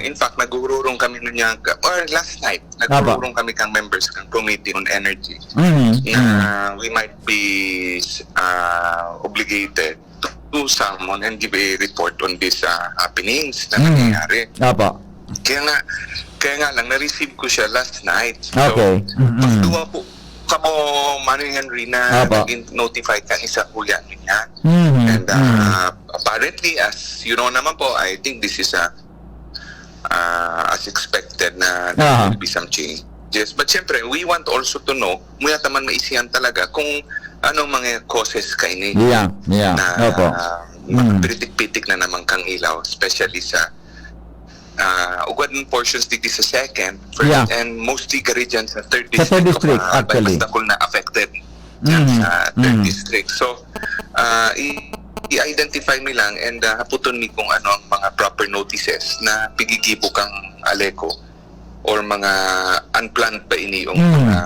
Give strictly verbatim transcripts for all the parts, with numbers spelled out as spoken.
In fact, nagururong kami nun niya, or last night, nagururong kami kang members kang Committee on Energy Mhm. na we might be uh, obligated to summon and give a report on these uh, happenings na Mhm. nangyayari. Opo. Kaya nga, kaya nga lang, na-receive ko siya last night. So, Okay. pag Mhm. duwa po, kamo, Manoy Henry, na Apo. naging notified ka isa kuya niya. Mhm. And Mhm. uh, apparently, as you know naman po, I think this is a uh, as expected na there Aha. will be some changes. But syempre, we want also to know, muya taman maisihan talaga kung anong mga causes kaini Yeah, yeah. na Opo. mga Mm. pitik-pitik na naman kang ilaw, especially sa uh, ugad ng portions digdi sa second, first, Yeah. and mostly gari dyan sa third Sa third district, uh, actually. Balbas Dakul na affected dyan Mm, sa third mm. district. So, uh, i- i-identify mi lang and uh, haputon mi kung ano ang mga proper notices na pigigibo kang ALECO or mga unplanned pa ini yung Mm. mga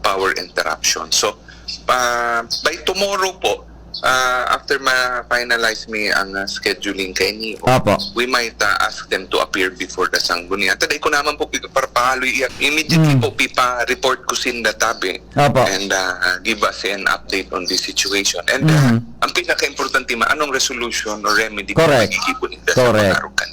power interruption. So, uh, by tomorrow po, uh, after ma-finalize mi ang uh, scheduling kaini, Apo. we might uh, ask them to appear before the Sangguniang. Taday ko naman po, pig- para pahaloy iyan. Immediately Mm. po, pipa-report ko sinda tabi Apo. and uh, give us an update on the situation. And uh, Mhm. ang pinaka-importante man, anong resolution or remedy Correct. kung magigibo ninda Correct. sa pangarukan?